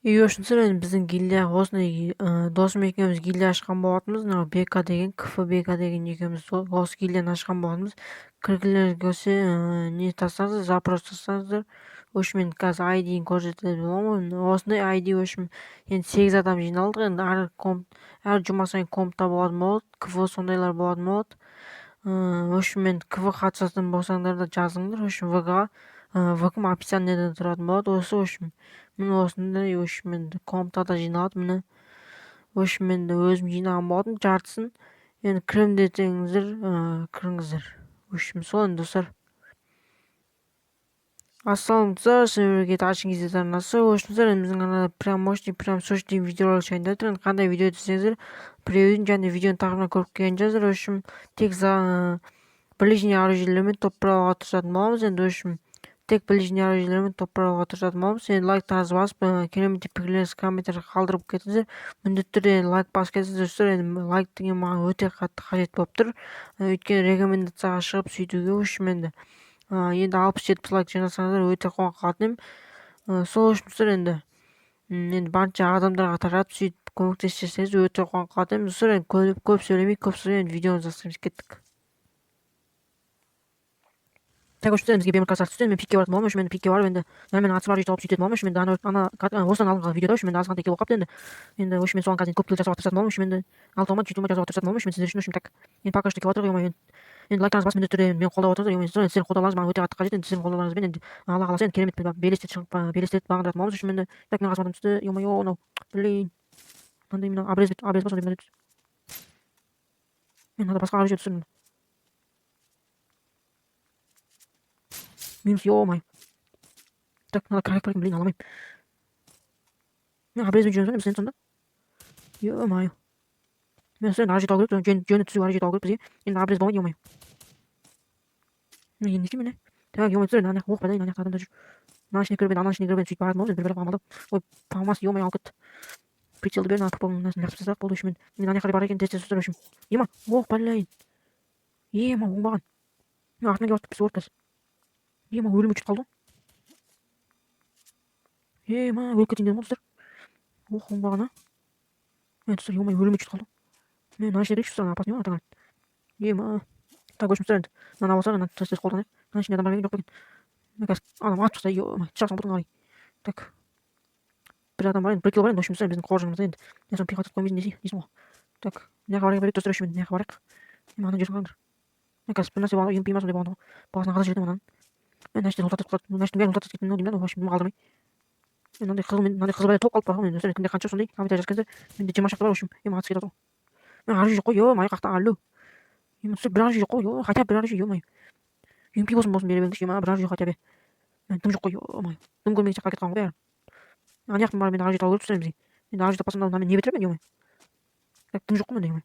Үй үшін енді біздің гильдия осындай, досым екеуміз гильдия ашқан болатынбыз. Мынау Бека деген, КФ Бека деген екеуміз осы гильдияны ашқан болатынбыз. Кіргілеріңіз келсе, не тастаңыздар, запрос тастаңыздар. В общем, енді қазір ай дейін көрсететін боламын. Осындай ай ди, в общем, енді 8 адам жиналдық. Енді әр жұма сайын компта болатын болады, КФ сондайлар болатын болады. В общем, енді КФ қатысатын болсаңдар да жазыңдар. В общем, ВК-ға, ВК-м описаниеда тұратын болады. Осы, в общем, міне осындай, в общем, енді комнатада жиналады. Міне, в общем, енді өзім жинаған болатын жартысын. Енді кірем десеңіздер, кіріңіздер. В общем, сол енді, достар. Ассалаумағалейкум, сіздермен бірге Талшын KZ арнасы. В общем, достар, енді біздің арнада прям мощный, прям сочный видеолар шығайын деп жатыр. Енді қандай видео десеңіздер, біреудің және видеоның тақырыбына көріп келген шығарсыздар. В общем, тек ближний оружиелермен топ бір алуға тырысатын боламыз. Енді, в общем, тек ближний оружиелермен топ бір алуға тырысатын боламыз. Енді лайктарыңызды басып, керемет пікірлеріңізді комментарий қалдырып кетіңіздер. Міндетті түрде енді лайк басып кетіңіздер, достар. Енді лайк деген маған өте қатты қажет болып тұр. Өйткені рекомендацияға шығып сөйтуге, в общем, енді 60-70 лайк жинасаңыздар, өте қуанып қалатын едім. Сол үшін, достар, енді барынша адамдарға таратып, сөйтіп көмектесіп жіберсеңіз, өте қуанып қалатын едім. Достар, енді көп сөйлемей, көп сөйлемей, енді видеомызды бастаймыз, кеттік. Так, общем, бізге БМК түсті. Мен пикке баратын боламын. В общем, енді пикке барып, енді нормально атысы бар тауып сөйтетін боламын. В общем, енді ана осыдан алынған видеода, в общем, енді азғантай килл болып қалыпты. Енді, в общем, мен соған қазір көп килл жасауға тырысатын боламын. В общем, енді алтау ма, жетеу ма жасауға тырысатын боламын, в общем, сіздер үшін. В общем, так, енді пока что келіп жатыр. Ё-моё, енді лайктарыңызды басып, міндетті түрде мені қолдап отырыңыздар. Ё-моё, сіздердің қолдауларыңыз маған өте қатты қажет. Енді сіздердің қолдауларыңызбен енді, Алла қаласа, енді керемет белестер шығып, белестерді бағындыратын боламыз. В общем, енді так, менің қасыма адам түсті. Ё-моё, мынау, блин, мынандай мына обрез, обрез ба, сондай бір түсті. Мен мынада басқа оружие түсірдім. Минус, ё-моё. Так, мынада крак бар екен, блин, ала алмаймын. Мен обрезбен жүреміз ба біз енді сонда? Ё-моё. Мен енді оружие табу керек, жөні түзу оружие табу керек бізге. Енді обрез болмайды, ё-моё. Енді не істеймін мен? Так, ё-моё, түсір, ана жақта, ох, блин, ана жақта адамдар жүр. Мынаның ішіне кіріп, ананың ішіне кіріп, сөйтіп баратын боламыз. Енді бір бір амалдап. Ой, фамас, ё-моё, алып кетті. Прицелді бер, мына мынасын лақтырып тастасақ болды, в общем, енді ана жаққа қарай бар екен, тез тез, достар, в общем. Ема, ох, блин. Ема, оңбаған. Мен артынан келіп жатыр, қазір. Ема, өлімге түсіп қалды ғой. Ема, өліп кетейін дедім ғой, достар. Ох, оңбаған, а. Мен, достар, ё-моё, өлімге түсіп қалды. Мен мына ішіне кірейікші, достар, опасный ғой артынан. Ема. Так, в общем, достар, енді мынаны алып алсақ, мынаны тез тез қолданайық. Мынаның ішінде адам бар ма екен, жоқ па екен? Мен қазір адам атып шықса, ё-моё, шығарсам бұтыңа қарай. Так. Бір адам бар енді, бір килл бар енді, в общем, достар, біздің қоржынымызда енді. Мен соны пиға қоймайсың десе, дейсің ғой. Так, мына жаққа барайық берейік, достар, в общем, мына жаққа барайық. Ана жерін қараңдар. Мен қазір бір нәрсе болған, ЮМП ма, сондай болған ғой. Басына қаза жібердім ананың. Мен мына жерде лутать қалды. Мына жердің бәрін лутать кеттім деймін да, в общем, қалдырмай. Мен мынандай қызыл, мынандай қызыл бәле толып қалып бар ғой. Мен, достар, кімде қанша сондай, комментарий жазып кетіңіздер. Менде 20 шақты бар, в общем. Ема, атыс кетіп жатыр ғой. Мен оружие жоқ қой, ё-моё, қақта, алло. Ема, достар, бір оружие жоқ қой, ё, хотя бы бір оружие, ё-моё. ЮМП болсын болсын бере беріңдерші, ема, бір оружие хотя бы. Мен дым жоқ қой, ё-моё. Дым көрмеген сияқты кетіп қалған ғой бәрі. Ана жақтан барып енді оружие табу керек, достар, бізге. Енді оружие таппасам, мына мен не бітіремін, ё-моё. Так, дым жоқ қой менде, ё-моё.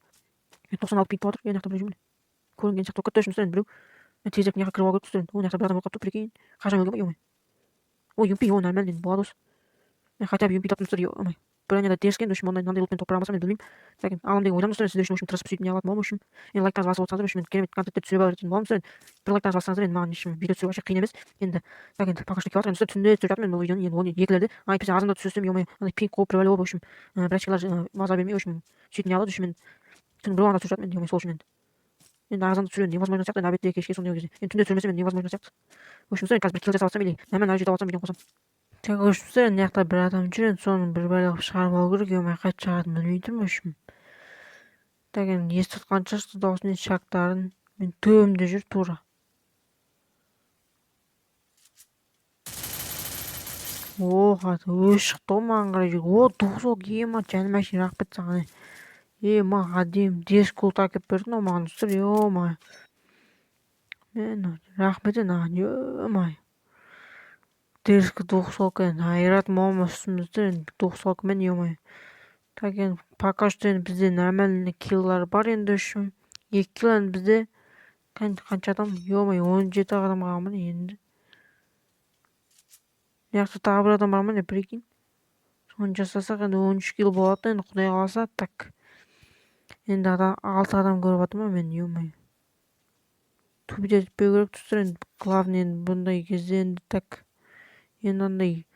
96 пинг болып жатыр, ана жақта біреу жүр, міне. Көрінген сияқты болып кетті, достар, енді біреу. Мен тезірек мына жаққа кіріп алу керек, достар, енді. О, мына жақта бір адам өліп қалыпты, прикинь. Қашан өлген ғой, ё-моё. Ой, ЮМП, о, нормально енді болады осы. Мен хотя бы ЮМП таптым, достар, ё-моё. Броняда дерзкий, в общем, ондай мынандай лутпен топ алмасам, мен білмеймін. Так, аламын деген ойдамын, достар, сіздер үшін, в общем, тырысып сөйтіп не алатын боламын, в общем. Енді лайктарыңызды басып отырсаңыздар, в общем, керемет контенттер түсіре беретін боламын, достар. Бір лайктарыңызды бассаңыздар, енді маған ешкім видео түсіру вообще қиын емес. Енді, так, енді пока что келіп жатыр. Енді, достар, түнде түсіріп жатырмын мен бұл видеоны, енді оны екілерде. Әйтпесе азанда түсірсем, ё-моё, андай пинг қуып, бір бәле болып, в общем, брачкалар маза бермей, в общем, сөйтіп не алады, в общем, енді түнгі бір уағында түсіріп жатырмын енді, ё-моё, сол үшін енді. Енді азанда түсіру невозможно сияқты, енді обедте, кешке сондай кезде. Енді түнде түсірмесем, енді невозможно сияқты. В общем, достар, қазір бір килл жасап жатсам или нормально оружие тауып алсам, видеоны қосамын. Так, в общем, достар, мына жақта бір адам жүр, енді соны бір бәле қылып шығарып алу керек, ё-моё, қайтып шығатынын білмей тұрмын, в общем. Так, енді естіп жатқан шығарсыз дауысын, шагтарын. Мен төбемде жүр тура. Ох, өзі шықты ғой маған қарай жүр. О, двухсот, ема, жаным әшейін, рахмет саған. Ема, әдемі дерзкий лут әкеліп бердің ғой маған, достар, ё-моё. Мен рахмет енді маған, ё-моё. Дерзкий двухсотка енді айыратын боламын үстімізді енді двухсоткамен, ё-моё. Так, енді пока что енді бізде нормальный киллар бар енді, общем. 2 килл енді бізде. Қанша адам? Ё-моё, 17 адам қалған міне енді. Мына жақта тағы бір адам бар ма не, прикинь. Соны жасасақ, енді 13 килл болады енді, Құдай қаласа. Так. Енді 6 адам көріп жатырмын мен, ё-моё. Тупить етпеу керек, достар, енді главный енді бұндай кезде енді, так. Енді андай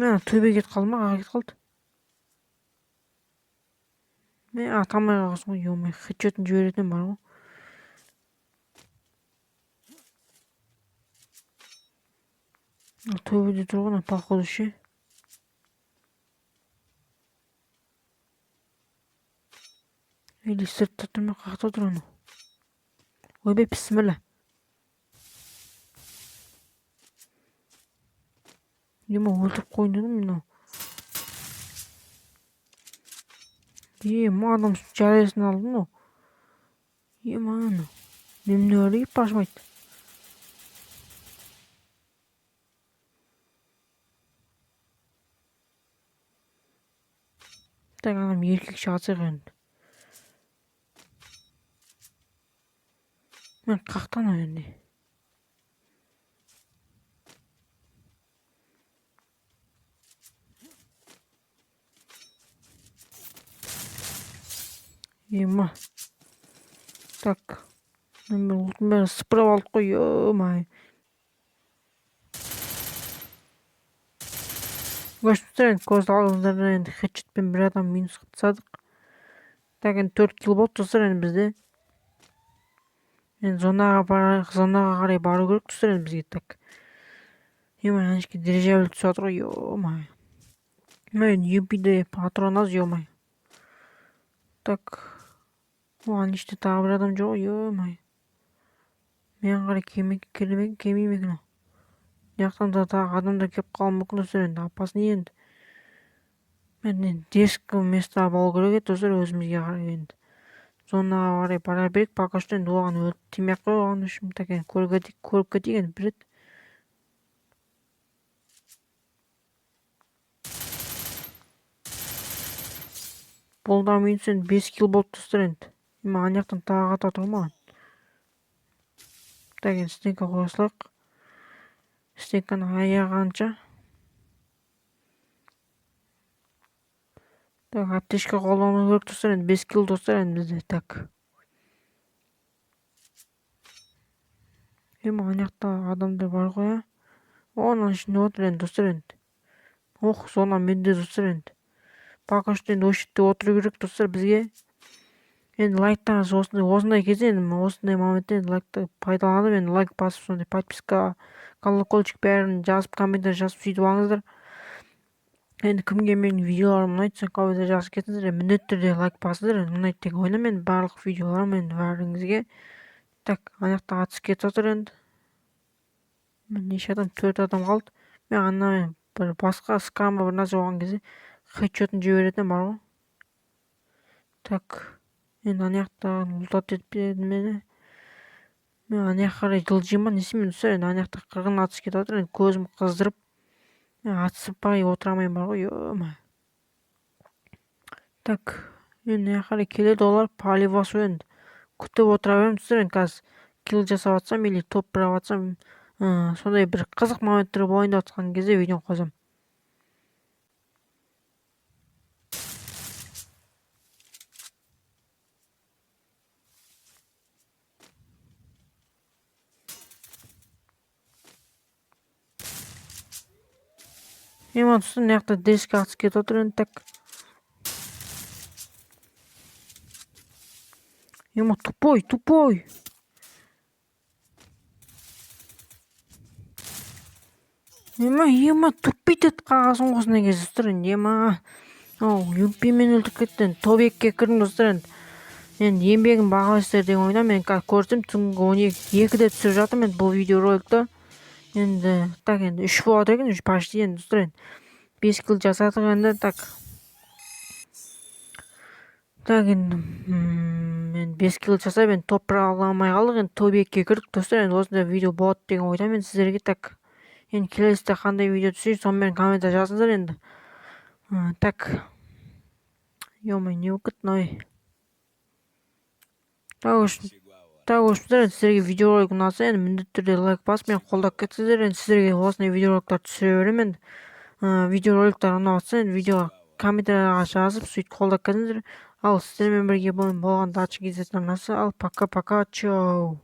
Мә, төбеге кетіп қалды ма? Қаяққа кетіп қалды? Мә, ата алмай қалғансың ғой, ё-моё, хедшотын жіберетін бар ғой. Төбеде тұр ғой, походу ше. Или сыртта тұр ма, қаяқта тұр анау? Ойбай, пісміллә. Ема, өлтіріп қояйын дедім мынау. Ема, адам жарасын алды мынау. Ема, анау. Немене бар ей, пашмайды. Так, анам еркекше атсақ енді. Мен қаяқтан ау енді? Ема. Так. Мен ұлттың бәрін сыпырып алдық қой, ё-моё. Өшіп енді көз алдыңыздардан енді хедшотпен бір адам минус қылып тастадық. Так, енді 4 килл болды достар енді бізде. Енді зонаға зонаға қарай бару керек достар енді бізге. Так. Ё-моё, ана жерге дирижабль түсіп жатыр ғой, ё-моё. Мә, енді UMP-де патрон аз, ё-моё. Так. О, ана жерде тағы бір адам жүр ғой, ё-моё. Маған қарай келмей ме екен ол? Мына жақтан да тағы адамдар келіп қалуы мүмкін достар енді, опасный енді. Мен енді дерзкий место алу керек еді достар өзімізге қарай енді. Зонаға қарай бара берейік, пока что енді оған өліп тимей ақ қой оған үшін. Так, енді көріп кетейік енді бір рет. Бұл да минус енді 5 килл болды достар енді. Мен ана жақтан тағы ата тұр маған. Так, енді стенка қоя салайық. Стенканы аяғанша. Так, аптечка қолдану керек достар енді 5 килл достар енді бізде. Так. Ема, ана жақта адамдар бар ғой, а? О, ананың ішінде отыр енді достар енді. Ох, зона менде достар енді. Пока что енді осы жерде отыру керек достар бізге. Енді лайктарыңыз осындай кезде енді осындай моментте енді лайкты пайдаланып енді лайк басып, сондай подписка, колокольчик бәрін жазып, комментарий жазып сөйтіп алыңыздар. Енді кімге менің видеоларым ұнайды, сол комментарий жазып кетіңіздер, міндетті түрде лайк басыңыздар, енді ұнайды деген ойдамын енді барлық видеоларым енді бәріңізге. Так, ана жақта атыс кетіп жатыр енді. Міне неше адам? 4 адам қалды. Мен ана бір басқа скамба бір нәрсе болған кезде хедшотын жіберетін бар ғой. Так, енді ана жақта лутать етіп берді мені. Мен ана жаққа қарай жылжимын ба, не істеймін достар, енді ана жақта қырғын атыс кетіп жатыр, енді көзім қыздырып, мен атыспай отыра алмаймын бар ғой, ё-моё. Так, енді мына жаққа қарай келеді олар, поливасу енді. Күтіп отыра беремін достар, енді қазір килл жасап жатсам или топ бір алып жатсам, сондай бір қызық моменттер болайын деп жатқан кезде видеоны қосамын. Ема достар, мына жақта деске атыс кетіп отыр енді, так. Ема, тупой, тупой. Ема, ема, тупить етіп қалғансың ғой осындай кезде достар енді, ема. Ау, юмпимен өлтіріп кетті енді, топ екіге кірдім достар енді. Енді еңбегін бағалайсыздар деген ойдамын. Мен қазір көрсем түнгі он екіде түсіріп жатырмын енді бұл видеороликті. Енді, так, енді 3 болады екен, 3 почти енді достар енді. 5 килл жасадық енді, так. Так, енді, енді 5 килл жасап, енді топ бір ала алмай қалдық, енді топ екіге кірдік достар. Енді осындай видео болады деген ойдамын енді сіздерге. Так, енді келесіде қандай видео түсірейін, сонымен комментарий жазыңыздар енді. Так. Ё-моё, не болып кетті мынау? Так, в общем, так, в общем, достар, сіздерге видеоролик ұнаса, енді міндетті түрде лайк басып, мені қолдап кетсеңіздер, енді сіздерге осындай видеороликтар түсіре беремін енді. Видеороликтар ұнап жатса, енді видеоға комментарийға жазып, сөйтіп қолдап кетіңіздер. Ал сіздермен бірге болған Дача Кз арнасы. Ал пока-пока, чао.